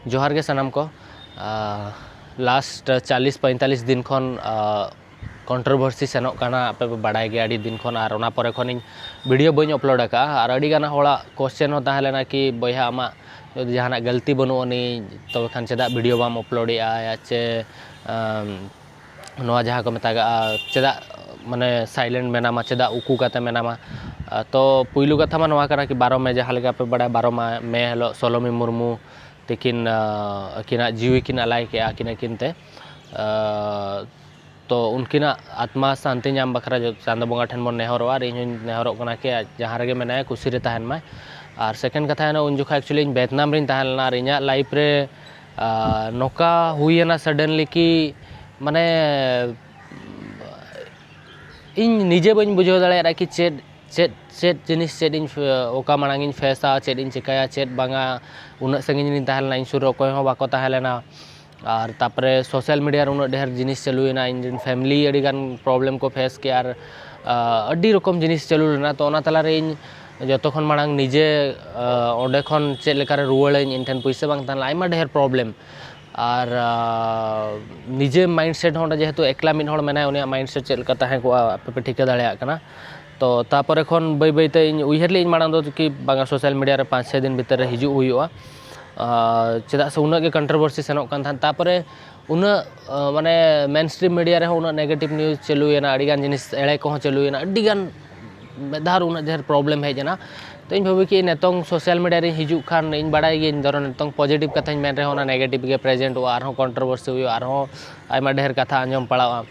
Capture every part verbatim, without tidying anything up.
ᱡᱚᱦᱟᱨ ᱜᱮ ᱥᱟᱱᱟᱢ ᱠᱚ᱾ ᱞᱟᱥᱴ ᱪᱟᱞᱤᱥ ᱯᱚᱸᱭᱛᱟᱞᱤᱥ ᱫᱤᱱ ᱠᱷᱚᱱ ᱠᱚᱱᱴᱨᱳᱵᱷᱟᱨᱥᱤ ᱥᱮᱱᱚᱜ ᱠᱟᱱᱟ, ᱟᱯᱮ ᱯᱮ ᱵᱟᱲᱟᱭ ᱜᱮᱭᱟ ᱟᱹᱰᱤ ᱫᱤᱱ ᱠᱷᱚᱱ, ᱟᱨ ᱚᱱᱟ ᱯᱚᱨᱮ ᱠᱷᱚᱱ ᱤᱧ ᱵᱷᱤᱰᱤᱭᱳ ᱵᱟᱹᱧ ᱟᱯᱞᱳᱰ ᱟᱠᱟᱫᱼᱟ᱾ ᱟᱨ ᱟᱹᱰᱤ ᱜᱟᱱ ᱦᱚᱲᱟᱜ ᱠᱚᱥᱪᱮᱱ ᱦᱚᱸ ᱛᱟᱦᱮᱸ ᱞᱮᱱᱟ ᱠᱤ, ᱵᱚᱭᱦᱟ, ᱟᱢᱟᱜ ᱡᱩᱫᱤ ᱡᱟᱦᱟᱱᱟᱜ ᱜᱟᱹᱞᱛᱤ ᱵᱟᱹᱱᱩᱜ ᱟᱹᱱᱤᱡ, ᱛᱚᱵᱮ ᱠᱷᱟᱱ ᱪᱮᱫᱟᱜ ᱵᱷᱤᱰᱤᱭᱳ ᱵᱟᱢ ᱟᱯᱞᱳᱰᱮᱜᱼᱟ? ᱪᱮ ᱟᱢ, ᱱᱚᱣᱟ ᱡᱟᱦᱟᱸ ᱠᱚ ᱢᱮᱛᱟᱜᱟᱜᱼᱟ, ᱪᱮᱫᱟᱜ ᱢᱟᱱᱮ ᱥᱟᱭᱞᱮᱱᱴ ᱢᱮᱱᱟᱢᱟ, ᱪᱮᱫᱟᱜ ᱩᱠᱩ ᱠᱟᱛᱮ ᱢᱮᱱᱟᱢᱟ? ᱟᱨ ᱛᱚ ᱯᱩᱭᱞᱩ ᱠᱟᱛᱷᱟ ᱢᱟ ᱱᱚᱣᱟ ᱠᱟᱱᱟ ᱠᱤ, ᱵᱟᱨᱚ ᱢᱮ, ᱡᱟᱦᱟᱸ ᱞᱮᱠᱟ ᱯᱮ ᱵᱟᱲᱟᱭᱟ, ᱵᱟᱨᱚ ᱢᱟ-, ᱢᱮ ᱦᱤᱞᱳᱜ ᱥᱳᱞᱳᱢᱤ ᱢᱩᱨᱢᱩ ᱛᱤᱠᱤᱱ, ᱟᱸ, ᱟᱹᱠᱤᱱᱟᱜ ᱡᱤᱣᱤ ᱠᱤᱱ ᱟᱞᱟᱭ ᱠᱮᱜᱼᱟ, ᱟᱹᱠᱤᱱ ᱟᱹᱠᱤᱱ ᱛᱮ᱾ ᱟᱸ, ᱛᱚ ᱩᱱᱠᱤᱱᱟᱜ ᱟᱛᱢᱟ ᱥᱟᱱᱛᱤ ᱧᱟᱢ ᱵᱟᱠᱷᱨᱟ ᱡᱚ-, ᱪᱟᱸᱫᱚ ᱵᱚᱸᱜᱟ ᱴᱷᱮᱱ ᱵᱚᱱ ᱱᱮᱦᱚᱨᱚᱜᱼᱟ, ᱟᱨ ᱤᱧ ᱦᱚᱸᱧ ᱱᱮᱦᱚᱨᱚᱜ ᱠᱟᱱᱟ ᱠᱤ, ᱟᱡ ᱡᱟᱦᱟᱸ ᱨᱮᱜᱮ ᱢᱮᱱᱟᱭᱟ, ᱠᱩᱥᱤ ᱨᱮ ᱛᱟᱦᱮᱱ ᱢᱟᱭ᱾ ᱟᱨ ᱥᱮᱠᱮᱱᱰ ᱠᱟᱛᱷᱟ ᱦᱩᱭᱱᱟ, ᱩᱱ ᱡᱚᱠᱷᱟᱡ actually ᱤᱧ ᱵᱷᱮᱛᱱᱟᱢ ᱨᱤᱧ ᱛᱟᱦᱮᱸ ᱞᱮᱱᱟ, ᱟᱨ ᱤᱧᱟᱹᱜ ᱞᱟᱭᱤᱯᱷ ᱨᱮ, ᱟᱸ, ᱱᱚᱝᱠᱟ ᱦᱩᱭᱮᱱᱟ ᱥᱟᱰᱮᱱᱞᱤ ᱠᱤ, ᱢᱟᱱᱮ, ᱤᱧ ᱱᱤᱡᱮ ᱵᱟᱹᱧ ᱵᱩᱡᱷᱟᱹᱣ ᱫᱟᱲᱮᱭᱟᱜᱼᱟ ᱠᱤ ᱪᱮᱫ, ᱪᱮᱫ, ᱪᱮᱫ ᱡᱤᱱᱤᱥ, ᱪᱮᱫ ᱤᱧ ᱯᱷᱮ-, ᱚᱠᱟ ᱢᱟᱲᱟᱝ ᱤᱧ ᱯᱷᱮᱥᱟ, ᱪᱮᱫ ᱤᱧ ᱪᱤᱠᱟᱹᱭᱟ, ᱪᱮᱫ ᱵᱟᱝᱟ᱾ ᱩᱱᱟᱹᱜ ᱥᱟᱺᱜᱤᱧ ᱨᱤᱧ ᱛᱟᱦᱮᱸ ᱞᱮᱱᱟ, ᱤᱧ ᱥᱩᱨ ᱨᱮ ᱚᱠᱚᱭ ᱦᱚᱸ ᱵᱟᱠᱚ ᱛᱟᱦᱮᱸ ᱞᱮᱱᱟ᱾ ᱟᱨ ᱛᱟᱨᱯᱚᱨᱮ ᱥᱳᱥᱟᱞ ᱢᱤᱰᱤᱭᱟ ᱨᱮ ᱩᱱᱟᱹᱜ ᱰᱷᱮᱨ ᱡᱤᱱᱤᱥ ᱪᱟᱹᱞᱩᱭᱮᱱᱟ, ᱤᱧ ᱨᱮᱱ ᱯᱷᱮᱢᱤᱞᱤ ᱟᱹᱰᱤ ᱜᱟᱱ ᱯᱨᱚᱵᱞᱮᱢ ᱠᱚ ᱯᱷᱮᱥ ᱠᱮᱜᱼᱟ, ᱟᱨ, ᱟᱹᱰᱤ ᱨᱚᱠᱚᱢ ᱡᱤᱱᱤᱥ ᱪᱟᱹᱞᱩ ᱞᱮᱱᱟ᱾ ᱛᱚ ᱚᱱᱟ ᱛᱟᱞᱟᱨᱮ ᱤᱧ ᱡᱚᱛᱚ ᱠᱷᱚᱱ ᱢᱟᱲᱟᱝ ᱱᱤᱡᱮ, ᱚᱸᱰᱮ ᱠᱷᱚᱱ ᱪᱮᱫ ᱞᱮᱠᱟᱨᱮ ᱨᱩᱣᱟᱹᱲᱟᱹᱧ, ᱤᱧ ᱴᱷᱮᱱ ᱯᱩᱭᱥᱟᱹ ᱵᱟᱝ ᱛᱟᱦᱮᱸ ᱞᱮᱱᱟ, ᱟᱭᱢᱟ ᱰᱷᱮᱨ ᱯᱨᱚᱵᱞᱮᱢ᱾ ᱟᱨ, ᱟᱸ, ᱱᱤᱡᱮ ᱢᱟᱭᱤᱱᱰ ᱥᱮᱴ ᱦᱚᱸ ᱚᱸᱰᱮ ᱡᱮᱦᱮᱛᱩ ᱮᱠᱞᱟ ᱢᱤᱫ ᱦᱚᱲ ᱢᱮᱱᱟᱭᱟ, ᱩᱱᱤᱭᱟᱜ ᱢᱟᱭᱤᱱᱰ ᱥᱮᱴ ᱪᱮᱫ ᱞᱮᱠᱟ ᱛᱟᱦᱮᱸ ᱠᱚᱜᱼᱟ, ᱟᱯᱮ ᱯᱮ ᱴᱷᱤᱠᱟᱹ ᱫᱟᱲᱮᱭᱟᱜ ᱠᱟᱱᱟ᱾ ᱛᱚ ᱛᱟᱯᱚᱨᱮ ᱠᱷᱚᱱ ᱵᱟᱹᱭ ᱵᱟᱹᱭᱛᱮ ᱤᱧ ᱩᱭᱦᱟᱹᱨ ᱞᱮᱫᱟᱹᱧ ᱢᱟᱲᱟᱝ ᱫᱚ ᱠᱤ ᱵᱟᱝᱟ, ᱥᱳᱥᱟᱞ ᱢᱤᱰᱤᱭᱟ ᱨᱮ ᱯᱟᱸᱪ ᱪᱷᱚᱭ ᱫᱤᱱ ᱵᱷᱤᱛᱤᱨ ᱨᱮ ᱦᱤᱡᱩᱜ ᱦᱩᱭᱩᱜᱼᱟ᱾ ᱟᱨ ᱪᱮᱫᱟᱜ ᱥᱮ ᱩᱱᱟᱹᱜ ᱜᱮ ᱠᱚᱱᱴᱨᱳᱵᱷᱟᱨᱥᱤ ᱥᱮᱱᱚᱜ ᱠᱟᱱ ᱛᱟᱦᱮᱸᱫ᱾ ᱛᱟᱯᱚᱨᱮ ᱩᱱᱟᱹᱜ, ᱟᱸ, ᱢᱟᱱᱮ ᱢᱮᱱ ᱥᱴᱨᱤᱢ ᱢᱤᱰᱤᱭᱟ ᱨᱮᱦᱚᱸ ᱩᱱᱟᱹᱜ ᱱᱮᱜᱮᱴᱤᱵᱷ ᱱᱤᱭᱩᱡᱽ ᱪᱟᱹᱞᱩᱭᱮᱱᱟ, ᱟᱹᱰᱤᱜᱟᱱ ᱡᱤᱱᱤᱥ ᱮᱲᱮ ᱠᱚᱦᱚᱸ ᱪᱟᱹᱞᱩᱭᱮᱱᱟ, ᱟᱹᱰᱤᱜᱟᱱ ᱢᱤᱫ ᱫᱷᱟᱣ ᱩᱱᱟᱹᱜ ᱰᱷᱮᱨ ᱯᱨᱚᱵᱞᱮᱢ ᱦᱮᱡ ᱮᱱᱟ᱾ ᱛᱚ ᱤᱧ ᱵᱷᱟᱹᱵᱤ ᱠᱮᱫ ᱱᱤᱛᱚᱝ ᱥᱳᱥᱟᱞ ᱢᱤᱰᱤᱭᱟ ᱨᱤᱧ ᱦᱤᱡᱩᱜ ᱠᱷᱟᱱ, ᱤᱧ ᱵᱟᱲᱟᱭ ᱜᱤᱭᱟᱹᱧ, ᱫᱷᱚᱨᱚ ᱱᱤᱛᱚᱝ ᱯᱚᱡᱤᱴᱤᱵᱷ ᱠᱟᱛᱷᱟᱧ ᱢᱮᱱ ᱨᱮᱦᱚᱸ ᱚᱱᱟ ᱱᱮᱜᱮᱴᱤᱵᱷ ᱜᱮ ᱯᱨᱮᱡᱮᱱᱴᱚᱜᱼᱟ, ᱟᱨᱦᱚᱸ ᱠᱚᱱᱴᱨᱳᱵᱷᱟᱨᱥᱤ ᱦᱩᱭᱩᱜᱼᱟ, ᱟᱨᱦᱚᱸ ᱟᱭᱢᱟ ᱰᱷᱮᱨ ᱠᱟᱛᱷᱟ ᱟᱸᱡᱚᱢ ᱯᱟᱲᱟᱜᱼᱟ᱾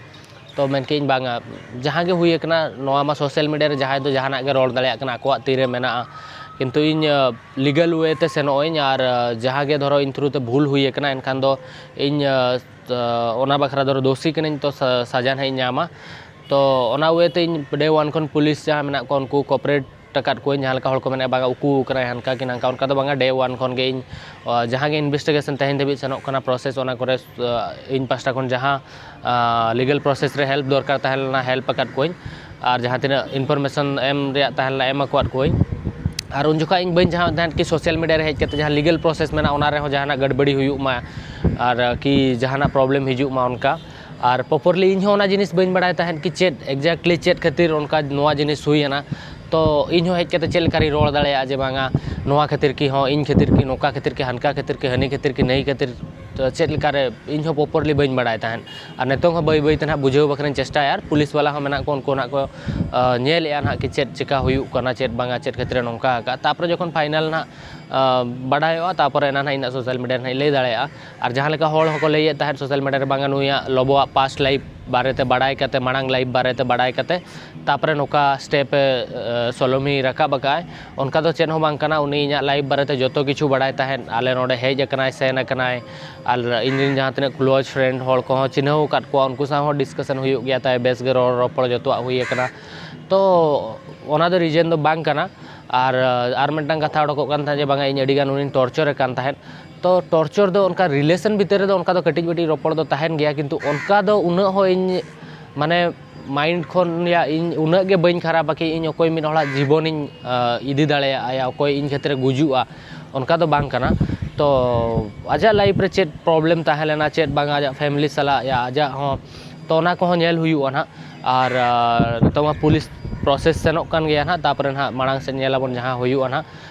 ᱛᱚ ᱢᱮᱱ ᱠᱮᱫ ᱤᱧ ᱵᱟᱝᱟ, ᱡᱟᱦᱟᱸ ᱜᱮ ᱦᱩᱭ ᱟᱠᱟᱱᱟ, ᱱᱚᱣᱟ ᱢᱟ ᱥᱳᱥᱟᱞ ᱢᱤᱰᱤᱭᱟ ᱨᱮ ᱡᱟᱦᱟᱸᱭ ᱫᱚ ᱡᱟᱦᱟᱱᱟᱜ ᱜᱮ ᱨᱚᱲ ᱫᱟᱲᱮᱭᱟᱜ ᱠᱟᱱᱟ, ᱟᱠᱚᱣᱟᱜ ᱛᱤᱨᱮ ᱢᱮᱱᱟᱜᱼᱟ᱾ ᱠᱤᱱᱛᱩ ᱤᱧ, ᱟᱸ, ᱞᱤᱜᱟᱞ ᱣᱮ ᱛᱮ ᱥᱮᱱᱚᱜ ᱟᱹᱧ, ᱟᱨ, ᱟᱸ, ᱡᱟᱦᱟᱸ ᱜᱮ ᱫᱷᱚᱨᱚ ᱤᱧ ᱛᱷᱨᱩ ᱛᱮ ᱵᱷᱩᱞ ᱦᱩᱭ ᱟᱠᱟᱱᱟ, ᱮᱱᱠᱷᱟᱱ ᱫᱚ ᱤᱧ, ᱟᱸ, ᱛᱚ, ᱚᱱᱟ ᱵᱟᱠᱷᱨᱟ ᱫᱚ ᱫᱳᱥᱤ ᱠᱟᱹᱱᱟᱹᱧ, ᱛᱚ ᱥᱟ-, ᱥᱟᱡᱟ ᱱᱟᱦᱟᱜ ᱤᱧ ᱧᱟᱢᱟ᱾ ᱛᱚ ᱚᱱᱟ ᱣᱮ ᱛᱮ ᱤᱧ ᱰᱮ ᱚᱣᱟᱱ ᱠᱷᱚᱱ ᱯᱩᱞᱤᱥ ᱡᱟᱦᱟᱸ ᱢᱮᱱᱟᱜ ᱠᱚᱣᱟ, ᱩᱱᱠᱩ ᱠᱚᱯᱟᱨᱮᱴ ᱟᱠᱟᱫ ᱠᱚᱣᱟᱧ, ᱡᱟᱦᱟᱸ ᱞᱮᱠᱟ ᱦᱚᱲ ᱠᱚ ᱢᱮᱱᱟ, "ᱵᱟᱝᱟ, ᱩᱠᱩ ᱠᱟᱱᱟᱭ, ᱦᱟᱱᱠᱟ ᱠᱤ ᱱᱟᱝᱠᱟ", ᱚᱱᱠᱟ ᱫᱚ ᱵᱟᱝᱟ᱾ ᱰᱮ ᱚᱣᱟᱱ ᱠᱷᱚᱱ ᱜᱮ ᱤᱧ, ᱟ, ᱡᱟᱦᱟᱸ ᱜᱮ ᱤᱱᱵᱷᱮᱥᱴᱤᱜᱮᱥᱚᱱ ᱛᱮᱦᱮᱧ ᱫᱷᱟᱹᱵᱤᱡ ᱥᱮᱱᱚᱜ ᱠᱟᱱᱟ, ᱯᱨᱚᱥᱮᱥ, ᱚᱱᱟ ᱠᱚᱨᱮ, ᱟ, ᱤᱧ ᱯᱟᱥᱴᱟ ᱠᱷᱚᱱ ᱡᱟᱦᱟᱸ, ᱟ, ᱞᱤᱜᱟᱞ ᱯᱨᱚᱥᱮᱥ ᱨᱮ ᱦᱮᱞᱯ ᱫᱚᱨᱠᱟᱨ ᱛᱟᱦᱮᱸ ᱞᱮᱱᱟ, ᱦᱮᱞᱯ ᱟᱠᱟᱫ ᱠᱚᱣᱟᱧ᱾ ᱟᱨ ᱡᱟᱦᱟᱸ ᱛᱤᱱᱟᱹᱜ ᱤᱱᱯᱷᱚᱨᱢᱮᱥᱚᱱ ᱮᱢ ᱨᱮᱭᱟᱜ ᱛᱟᱦᱮᱸ ᱞᱮᱱᱟ, ᱮᱢ ᱟᱠᱟᱫ ᱠᱚᱣᱟᱧ᱾ ᱟᱨ ᱩᱱ ᱡᱚᱠᱷᱟᱡ ᱤᱧ ᱵᱟᱹᱧ ᱪᱟᱦᱟᱣᱮᱫ ᱛᱟᱦᱮᱸᱫ ᱠᱤ ᱥᱳᱥᱟᱞ ᱢᱤᱰᱤᱭᱟ ᱨᱮ ᱦᱮᱡ ᱠᱟᱛᱮ ᱡᱟᱦᱟᱸ ᱞᱤᱜᱟᱞ ᱯᱨᱚᱥᱮᱥ ᱢᱮᱱᱟᱜᱼᱟ, ᱚᱱᱟ ᱨᱮᱦᱚᱸ ᱡᱟᱦᱟᱱᱟᱜ ᱜᱟᱹᱲᱵᱟᱹᱲᱤ ᱦᱩᱭᱩᱜ ᱢᱟ, ᱟᱨ ᱠᱤ ᱡᱟᱦᱟᱱᱟᱜ ᱯᱨᱚᱵᱞᱮᱢ ᱦᱤᱡᱩᱜ ᱢᱟ ᱚᱱᱠᱟ᱾ ᱟᱨ ᱯᱨᱚᱯᱟᱨᱞᱤ ᱤᱧ ᱦᱚᱸ ᱚᱱᱟ ᱡᱤᱱᱤᱥ ᱵᱟᱹᱧ ᱵᱟᱲᱟᱭ ᱛᱟᱦᱮᱸᱫ ᱠᱤ ᱪᱮᱫ ᱮᱠᱡᱮᱠᱴᱞᱤ ᱪᱮᱫ ᱠᱷᱟᱹᱛᱤᱨ ᱚᱱᱠᱟ ᱱᱚᱣᱟ ᱡᱤᱱᱤᱥ ᱦᱩᱭᱮᱱᱟ᱾ ᱛᱚ ᱤᱧ ᱦᱚᱸ ᱦᱮᱡ ᱠᱟᱛᱮ ᱪᱮᱫ ᱞᱮᱠᱟ ᱨᱤᱧ ᱨᱚᱲ ᱫᱟᱲᱮᱭᱟᱜᱼᱟ ᱡᱮ ᱵᱟᱝᱟ, ᱱᱚᱣᱟ ᱠᱷᱟᱹᱛᱤᱨ ᱠᱤ ᱦᱚᱸ, ᱤᱧ ᱠᱷᱟᱹᱛᱤᱨ ᱠᱤ, ᱱᱚᱝᱠᱟ ᱠᱷᱟᱹᱛᱤᱨ ᱠᱤ, ᱦᱟᱱᱠᱟ ᱠᱷᱟᱹᱛᱤᱨ ᱠᱤ, ᱦᱟᱹᱱᱤ ᱠᱷᱟᱹᱛᱤᱨ ᱠᱤ, ᱱᱟᱹᱭ ᱠᱷᱟᱹᱛᱤᱨ, ᱛᱚ ᱪᱮᱫ ᱞᱮᱠᱟᱨᱮ ᱤᱧ ᱦᱚᱸ ᱯᱨᱚᱯᱟᱨᱞᱤ ᱵᱟᱹᱧ ᱵᱟᱲᱟᱭ ᱛᱟᱦᱮᱸᱫ᱾ ᱟᱨ ᱱᱤᱛᱚᱝ ᱦᱚᱸ ᱵᱟᱹᱭ ᱵᱟᱹᱭ ᱛᱮ ᱱᱟᱦᱟᱜ ᱵᱩᱡᱷᱟᱹᱣ ᱵᱟᱠᱷᱨᱟᱧ ᱪᱮᱥᱴᱟᱭᱟ, ᱟᱨ ᱯᱩᱞᱤᱥ ᱵᱟᱞᱟ ᱦᱚᱸ ᱢᱮᱱᱟᱜ ᱠᱚ, ᱩᱱᱠᱩ ᱱᱟᱦᱟᱜ ᱠᱚ, ᱟ, ᱧᱮᱞᱮᱫᱼᱟ ᱱᱟᱦᱟᱜ ᱠᱤ ᱪᱮᱫ ᱪᱮᱠᱟ ᱦᱩᱭᱩᱜ ᱠᱟᱱᱟ, ᱪᱮᱫ ᱵᱟᱝᱟ, ᱪᱮᱫ ᱠᱷᱟᱹᱛᱤᱨ ᱱᱚᱝᱠᱟ ᱟᱠᱟᱫ᱾ ᱛᱟᱯᱚᱨᱮ ᱡᱚᱠᱷᱚᱱ ᱯᱷᱟᱭᱱᱟᱞ ᱱᱟᱦᱟᱜ, ᱟ, ᱵᱟᱰᱟᱭᱚᱜᱼᱟ, ᱛᱟᱯᱚᱨᱮ ᱮᱱᱟ ᱱᱟᱦᱟᱜ ᱤᱧ ᱱᱟᱦᱟᱜ ᱥᱳᱥᱟᱞ ᱢᱤᱰᱤᱭᱟ ᱨᱮ ᱱᱟᱦᱟᱜ ᱤᱧ ᱞᱟᱹᱭ ᱫᱟᱲᱮᱭᱟᱜᱼᱟ᱾ ᱟᱨ ᱡᱟᱦᱟᱸ ᱞᱮᱠᱟ ᱦᱚᱲ ᱦᱚᱸᱠᱚ ᱞᱟᱹᱭᱮᱫ ᱛᱟᱦᱮᱸᱫ ᱥᱳᱥᱟᱞ ᱢᱤᱰᱤᱭᱟ ᱨᱮ, ᱵᱟᱝᱟ ᱱᱩᱭᱟᱜ ᱞᱚᱵᱚᱣᱟᱜ ᱯᱟᱥᱴ ᱞᱟᱭᱤᱯ ᱵᱟᱨᱮᱛᱮ ᱵᱟᱲᱟᱭ ᱠᱟᱛᱮ, ᱢᱟᱲᱟᱝ ᱞᱟᱭᱤᱯ ᱵᱟᱨᱮᱛᱮ ᱵᱟᱲᱟᱭ ᱠᱟᱛᱮ, ᱛᱟᱯᱚᱨᱮ ᱱᱚᱝᱠᱟ ᱥᱴᱮᱯ ᱮ, ᱮ, ᱥᱳᱞᱳᱢᱤ ᱨᱟᱠᱟᱵ ᱟᱠᱟᱫᱼᱟᱭ, ᱚᱱᱠᱟ ᱫᱚ ᱪᱮᱫ ᱦᱚᱸ ᱵᱟᱝ ᱠᱟᱱᱟ᱾ ᱩᱱᱤ ᱤᱧᱟᱹᱜ ᱞᱟᱭᱤᱯ ᱵᱟᱨᱮᱛᱮ ᱡᱚᱛᱚ ᱠᱤᱪᱷᱩ ᱵᱟᱲᱟᱭ ᱛᱟᱦᱮᱸᱫ, ᱟᱞᱮ ᱱᱚᱰᱮ ᱦᱮᱡ ᱟᱠᱟᱱᱟᱭ, ᱥᱮᱱ ᱟᱠᱟᱱᱟᱭ, ᱟᱨ ᱤᱧᱨᱮᱱ ᱡᱟᱦᱟᱸ ᱛᱤᱱᱟᱹᱜ ᱠᱞᱳᱡᱽ ᱯᱷᱨᱮᱱᱰ ᱦᱚᱲ ᱠᱚᱦᱚᱸ ᱪᱤᱱᱦᱟᱹᱣ ᱟᱠᱟᱫ ᱠᱚᱣᱟ, ᱩᱱᱠᱩ ᱥᱟᱶ ᱦᱚᱸ ᱰᱤᱥᱠᱟᱥᱚᱱ ᱦᱩᱭᱩᱜ ᱜᱮᱭᱟ ᱛᱟᱭ, ᱵᱮᱥ ᱜᱮ ᱨᱚᱲ ᱨᱚᱯᱚᱲ ᱡᱚᱛᱚᱣᱟᱜ ᱦᱩᱭ ᱟᱠᱟᱱᱟ᱾ ᱛᱚ ᱚᱱᱟ ᱫᱚ ᱨᱤᱡᱮᱱ ᱫᱚ ᱵᱟᱝ ᱠᱟᱱᱟ᱾ ᱟᱨ, ᱟᱨ ᱢᱤᱫᱴᱟᱝ ᱠᱟᱛᱷᱟ ᱚᱰᱚᱠᱚᱜ ᱠᱟᱱ ᱛᱟᱦᱮᱸᱫ ᱡᱮ ᱵᱟᱝᱟ ᱤᱧ ᱟᱹᱰᱤᱜᱟᱱ ᱩᱱᱤᱧ ᱴᱚᱨᱪᱚᱨᱮ ᱠᱟᱱ ᱛᱟᱦᱮᱸᱫ᱾ ᱛᱚ ᱴᱚᱨᱪᱚᱨ ᱫᱚ ᱚᱱᱠᱟ ᱨᱤᱞᱮᱥᱚᱱ ᱵᱷᱤᱛᱤᱨ ᱨᱮᱫᱚ ᱚᱱᱠᱟ ᱫᱚ ᱠᱟᱹᱴᱤᱡ ᱢᱟᱹᱴᱤᱡ ᱨᱚᱯᱚᱲ ᱫᱚ ᱛᱟᱦᱮᱱ ᱜᱮᱭᱟ, ᱠᱤᱱᱛᱩ ᱚᱱᱠᱟ ᱫᱚ ᱩᱱᱟᱹᱜ ᱦᱚᱸ ᱤᱧ ᱢᱟᱱᱮ ᱢᱟᱭᱤᱱᱰ ᱠᱷᱚᱱ ᱭᱟ ᱤᱧ ᱩᱱᱟᱹᱜ ᱜᱮ ᱵᱟᱹᱧ ᱠᱷᱟᱨᱟᱯᱟ ᱠᱤ ᱤᱧ ᱚᱠᱚᱭ ᱢᱤᱫ ᱦᱚᱲᱟᱜ ᱡᱤᱵᱚᱱᱤᱧ, ᱟ, ᱤᱫᱤ ᱫᱟᱲᱮᱭᱟᱜᱼᱟ ᱭᱟ ᱚᱠᱚᱭ ᱤᱧ ᱠᱷᱟᱹᱛᱤᱨᱮ ᱜᱩᱡᱩᱜᱼᱟ, ᱚᱱᱠᱟ ᱫᱚ ᱵᱟᱝ ᱠᱟᱱᱟ᱾ ᱛᱚ ᱟᱡᱟᱜ ᱞᱟᱭᱤᱯᱷ ᱨᱮ ᱪᱮᱫ ᱯᱨᱚᱵᱞᱮᱢ ᱛᱟᱦᱮᱸ ᱞᱮᱱᱟ, ᱪᱮᱫ ᱵᱟᱝᱟ ᱟᱡᱟᱜ ᱯᱷᱮᱢᱤᱞᱤ ᱥᱟᱞᱟᱜ ᱭᱟ ᱟᱡᱟᱜ ᱦᱚᱸ, ᱛᱚ ᱚᱱᱟ ᱠᱚᱦᱚᱸ ᱧᱮᱞ ᱦᱩᱭᱩᱜᱼᱟ ᱱᱟᱦᱟᱜ᱾ ᱟᱨ, ᱟ, ᱱᱤᱛᱚᱜ ᱢᱟ ᱯᱩᱞᱤᱥ ᱯᱨᱚᱥᱮᱥ ᱥᱮᱱᱚᱜ ᱠᱟᱱ ᱜᱮᱭᱟ ᱱᱟᱦᱟᱜ, ᱛᱟᱯᱚᱨᱮ ᱱᱟᱦᱟᱜ ᱢᱟᱲᱟᱝ ᱥᱮᱫ ᱧᱮᱞ ᱟᱵᱚᱱ ᱡᱟᱦᱟᱸ ᱦᱩᱭᱩᱜᱼᱟ ᱱᱟᱦᱟᱜ᱾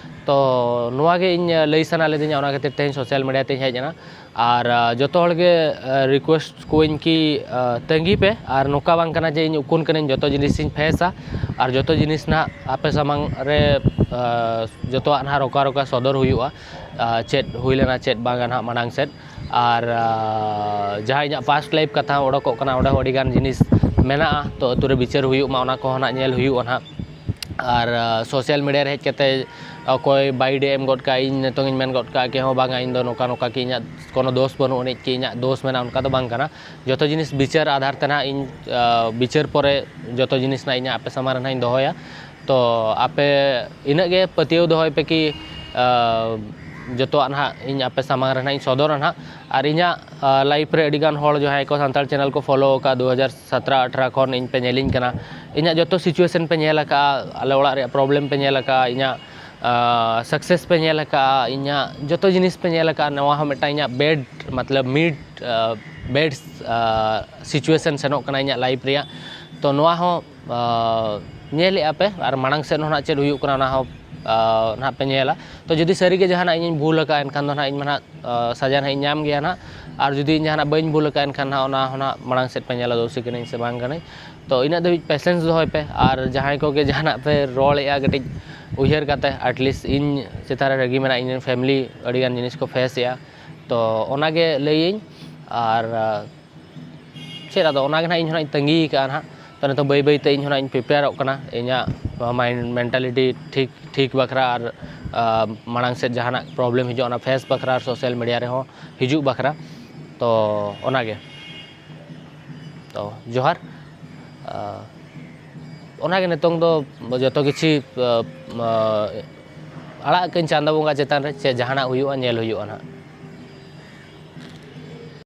ᱛᱚ ᱱᱚᱣᱟ ᱜᱮ ᱤᱧ ᱞᱟᱹᱭ ᱥᱟᱱᱟ ᱞᱤᱫᱤᱧᱟ, ᱚᱱᱟ ᱠᱷᱟᱹᱛᱤᱨ ᱛᱮ ᱤᱧ ᱥᱳᱥᱟᱞ ᱢᱤᱰᱤᱭᱟ ᱛᱮᱧ ᱦᱮᱡ ᱮᱱᱟ᱾ ᱟᱨ, ᱟ, ᱡᱚᱛᱚ ᱦᱚᱲ ᱜᱮ, ᱟ, ᱨᱤᱠᱩᱭᱮᱥᱴ ᱠᱚᱣᱟᱧ ᱠᱤ, ᱟ, ᱛᱟᱺᱜᱤ ᱯᱮ, ᱟᱨ ᱱᱚᱝᱠᱟ ᱵᱟᱝ ᱠᱟᱱᱟ ᱡᱮ ᱤᱧ ᱩᱠᱩᱱ ᱠᱟᱹᱱᱟᱹᱧ, ᱡᱚᱛᱚ ᱡᱤᱱᱤᱥᱤᱧ ᱯᱷᱮᱥᱟ ᱟᱨ ᱡᱚᱛᱚ ᱡᱤᱱᱤᱥ ᱱᱟᱦᱟᱜ ᱟᱯᱮ ᱥᱟᱢᱟᱝ ᱨᱮ, ᱟ, ᱡᱚᱛᱚᱣᱟᱜ ᱱᱟᱦᱟᱜ ᱨᱚᱠᱟ ᱨᱚᱠᱟ ᱥᱚᱫᱚᱨ ᱦᱩᱭᱩᱜᱼᱟ, ᱟ, ᱪᱮᱫ ᱦᱩᱭ ᱞᱮᱱᱟ ᱪᱮᱫ ᱵᱟᱝᱟ ᱱᱟᱦᱟᱜ ᱢᱟᱲᱟᱝ ᱥᱮᱫ᱾ ᱟᱨ, ᱟ, ᱡᱟᱦᱟᱸ ᱤᱧᱟᱹᱜ ᱯᱟᱥᱴ ᱞᱟᱭᱤᱯᱷ ᱠᱟᱛᱷᱟ ᱦᱚᱸ ᱚᱰᱚᱠᱚᱜ ᱠᱟᱱᱟ, ᱚᱸᱰᱮ ᱦᱚᱸ ᱟᱹᱰᱤᱜᱟᱱ ᱡᱤᱱᱤᱥ ᱢᱮᱱᱟᱜᱼᱟ, ᱛᱚ ᱟᱹᱛᱩ ᱨᱮ ᱵᱤᱪᱟᱹᱨ ᱦᱩᱭᱩᱜ ᱢᱟ, ᱚᱱᱟ ᱠᱚᱦᱚᱸ ᱱᱟᱦᱟᱜ ᱧᱮᱞ ᱦᱩᱭᱩᱜᱼᱟ ᱱᱟᱦᱟᱜ᱾ ᱟᱨ, ᱟ, ᱥᱳᱥᱟᱞ ᱢᱤᱰᱤᱭᱟ ᱨᱮ ᱦᱮᱡ ᱠᱟᱛᱮ ᱚᱠᱚᱭ ᱵᱟᱭᱤᱰᱮ ᱮᱢ ᱜᱚᱫ ᱠᱟᱜᱼᱟ, ᱤᱧ ᱱᱤᱛᱚᱝ ᱤᱧ ᱢᱮᱱ ᱜᱚᱫ ᱠᱟᱜᱼᱟ ᱠᱮ ᱦᱚᱸ ᱵᱟᱝᱟ, ᱤᱧ ᱫᱚ ᱱᱚᱝᱠᱟ ᱱᱚᱝᱠᱟ ᱠᱤ ᱤᱧᱟᱹᱜ ᱠᱳᱱᱳ ᱫᱳᱥ ᱵᱟᱹᱱᱩᱜ ᱟᱹᱱᱤᱡ ᱠᱤ ᱤᱧᱟᱹᱜ ᱫᱳᱥ ᱢᱮᱱᱟᱜᱼᱟ, ᱚᱱᱠᱟ ᱫᱚ ᱵᱟᱝ ᱠᱟᱱᱟ᱾ ᱡᱚᱛᱚ ᱡᱤᱱᱤᱥ ᱵᱤᱪᱟᱹᱨ ᱟᱫᱷᱟᱨ ᱛᱮ ᱱᱟᱦᱟᱜ ᱤᱧ, ᱟ, ᱵᱤᱪᱟᱹᱨ ᱯᱚᱨᱮ ᱡᱚᱛᱚ ᱡᱤᱱᱤᱥ ᱱᱟᱦᱟᱜ ᱤᱧ ᱟᱯᱮ ᱥᱟᱢᱟᱝ ᱨᱮ ᱱᱟᱦᱟᱜ ᱤᱧ ᱫᱚᱦᱚᱭᱟ᱾ ᱛᱚ ᱟᱯᱮ ᱤᱱᱟᱹᱜ ᱜᱮ ᱯᱟᱹᱛᱭᱟᱹᱣ ᱫᱚᱦᱚᱭ ᱯᱮ ᱠᱤ, ᱟ, ᱡᱚᱛᱚᱣᱟᱜ ᱱᱟᱦᱟᱜ ᱤᱧ ᱟᱯᱮ ᱥᱟᱢᱟᱝ ᱨᱮ ᱱᱟᱦᱟᱜ ᱤᱧ ᱥᱚᱫᱚᱨᱟ ᱱᱟᱦᱟᱜ᱾ ᱟᱨ ᱤᱧᱟᱹᱜ, ᱟ, ᱞᱟᱭᱤᱯᱷ ᱨᱮ ᱟᱹᱰᱤᱜᱟᱱ ᱦᱚᱲ ᱡᱟᱦᱟᱸᱭ ᱠᱚ ᱥᱟᱱᱛᱟᱲ ᱪᱮᱱᱮᱞ ᱠᱚ ᱯᱷᱚᱞᱳ ᱟᱠᱟᱫ, ᱫᱩ ᱦᱟᱡᱟᱨ ᱥᱟᱛᱨᱟ ᱟᱴᱷᱨᱟ ᱠᱷᱚᱱ ᱤᱧ ᱯᱮ ᱧᱮᱞᱤᱧ ᱠᱟᱱᱟ, ᱤᱧᱟᱹᱜ ᱡᱚᱛᱚ ᱥᱤᱪᱩᱭᱮᱥᱚᱱ ᱯᱮ ᱧᱮᱞ ᱟᱠᱟᱫᱼᱟ, ᱟᱞᱮ ᱚᱲᱟᱜ ᱨᱮᱭᱟᱜ ᱯᱨᱚᱵᱞᱮᱢ ᱯᱮ ᱧᱮᱞ ᱟᱠᱟᱫᱼᱟ, ᱤᱧᱟᱹᱜ ᱥᱟᱠᱥᱮᱥ ᱯᱮ ᱧᱮᱞ ᱟᱠᱟᱫᱼᱟ, ᱤᱧᱟᱹᱜ ᱡᱚᱛᱚ ᱡᱤᱱᱤᱥ ᱯᱮ ᱧᱮᱞ ᱟᱠᱟᱫᱼᱟ, ᱱᱚᱣᱟ ᱦᱚᱸ ᱢᱤᱫᱴᱟᱝ ᱤᱧᱟᱹᱜ ᱵᱮᱰ ᱢᱚᱛᱞᱚᱵ ᱢᱤᱰ ᱵᱮᱰ ᱥᱤᱪᱩᱭᱮᱥᱚᱱ ᱥᱮᱱᱚᱜ ᱠᱟᱱᱟ ᱤᱧᱟᱹᱜ ᱞᱟᱭᱤᱯᱷ ᱨᱮᱭᱟᱜ᱾ ᱛᱚ ᱱᱚᱣᱟ ᱦᱚᱸ ᱧᱮᱞᱮᱫᱼᱟ ᱯᱮ, ᱟᱨ ᱢᱟᱲᱟᱝ ᱥᱮᱫ ᱦᱚᱸ ᱱᱟᱦᱟᱜ ᱪᱮᱫ ᱦᱩᱭᱩᱜ ᱠᱟᱱᱟ ᱚᱱᱟ ᱦᱚᱸ ᱱᱟᱦᱟᱜ ᱯᱮ ᱧᱮᱞᱟ᱾ ᱛᱚ ᱡᱩᱫᱤ ᱥᱟᱹᱨᱤᱜᱮ ᱡᱟᱦᱟᱱᱟᱜ ᱤᱧᱤᱧ ᱵᱷᱩᱞ ᱟᱠᱟᱫᱼᱟ, ᱮᱱᱠᱷᱟᱱ ᱫᱚ ᱱᱟᱦᱟᱜ ᱤᱧ ᱢᱟ ᱱᱟᱦᱟᱜ ᱥᱟᱡᱟ ᱱᱟᱦᱟᱜ ᱤᱧ ᱧᱟᱢ ᱜᱮᱭᱟ ᱱᱟᱦᱟᱜ᱾ ᱟᱨ ᱡᱩᱫᱤ ᱤᱧ ᱡᱟᱦᱟᱱᱟᱜ ᱵᱟᱹᱧ ᱵᱷᱩᱞ ᱟᱠᱟᱫᱼᱟ, ᱮᱱᱠᱷᱟᱱ ᱱᱟᱦᱟᱜ ᱚᱱᱟ ᱦᱚᱸ ᱱᱟᱦᱟᱜ ᱢᱟᱲᱟᱝ ᱥᱮᱫ ᱯᱮ ᱧᱮᱞᱟ ᱫᱳᱥᱤ ᱠᱟᱹᱱᱟᱹᱧ ᱥᱮ ᱵᱟᱝ ᱠᱟᱹᱱᱟᱹᱧ᱾ ᱛᱚ ᱤᱱᱟᱹᱜ ᱫᱷᱟᱹᱵᱤᱡ ᱯᱮᱥᱮᱱᱥ ᱫᱚᱦᱚᱭ ᱯᱮ, ᱟᱨ ᱡᱟᱦᱟᱸᱭ ᱠᱚᱜᱮ ᱡᱟᱦᱟᱱᱟᱜ ᱯᱮ ᱨᱚᱲᱮᱫᱼᱟ, ᱠᱟᱹᱴᱤᱡ ᱩᱭᱦᱟᱹᱨ ᱠᱟᱛᱮ, ᱟᱴᱞᱤᱥᱴ ᱤᱧ ᱪᱮᱛᱟᱱ ᱨᱮ ᱨᱟᱹᱜᱤ ᱢᱮᱱᱟᱜᱼᱟ, ᱤᱧ ᱨᱮᱱ ᱯᱷᱮᱢᱤᱞᱤ ᱟᱹᱰᱤᱜᱟᱱ ᱡᱤᱱᱤᱥ ᱠᱚ ᱯᱷᱮᱥ ᱮᱫᱼᱟ᱾ ᱛᱚ ᱚᱱᱟᱜᱮ ᱞᱟᱹᱭᱟᱹᱧ᱾ ᱟᱨ ᱪᱮᱫ ᱟᱫᱚ ᱚᱱᱟᱜᱮ ᱱᱟᱦᱟᱜ ᱤᱧ ᱦᱚᱸ ᱱᱟᱦᱟᱜ ᱤᱧ ᱛᱟᱺᱜᱤ ᱟᱠᱟᱫᱼᱟ ᱱᱟᱦᱟᱜ᱾ ᱛᱚ ᱱᱤᱛᱚᱜ ᱵᱟᱹᱭ ᱵᱟᱹᱭᱛᱮ ᱤᱧ ᱦᱚᱸ ᱱᱟᱦᱟᱜ ᱤᱧ ᱯᱨᱤᱯᱮᱭᱟᱨᱚᱜ ᱠᱟᱱᱟ ᱤᱧᱟᱹᱜ ᱢᱟᱭᱤᱱᱰ ᱢᱮᱱᱴᱟᱞᱤᱴᱤ ᱴᱷᱤᱠ ᱴᱷᱤᱠ ᱵᱟᱠᱷᱨᱟ, ᱟᱨ ᱢᱟᱲᱟᱝ ᱥᱮᱫ ᱡᱟᱦᱟᱱᱟᱜ ᱯᱨᱚᱵᱞᱮᱢ ᱦᱤᱡᱩᱜᱼᱟ ᱚᱱᱟ ᱯᱷᱮᱥ ᱵᱟᱠᱷᱨᱟ, ᱟᱨ ᱥᱳᱥᱟᱞ ᱢᱤᱰᱤᱭᱟ ᱨᱮᱦᱚᱸ ᱦᱤᱡᱩᱜ ᱵᱟᱠᱷᱨᱟ᱾ ᱛᱚ ᱚᱱᱟᱜᱮ᱾ ᱛᱚ ᱡᱚᱦᱟᱨ᱾ ᱚᱱᱟᱜᱮ ᱱᱤᱛᱚᱝ ᱫᱚ ᱡᱚᱛᱚ ᱠᱤᱪᱷᱤ ᱟᱲᱟᱜ ᱠᱟᱹᱧ ᱪᱟᱸᱫᱚ ᱵᱚᱸᱜᱟ ᱪᱮᱛᱟᱱ ᱨᱮ, ᱪᱮᱫ ᱡᱟᱦᱟᱱᱟᱜ ᱦᱩᱭᱩᱜᱼᱟ ᱧᱮᱞ ᱦᱩᱭᱩᱜᱼᱟ ᱱᱟᱦᱟᱜ᱾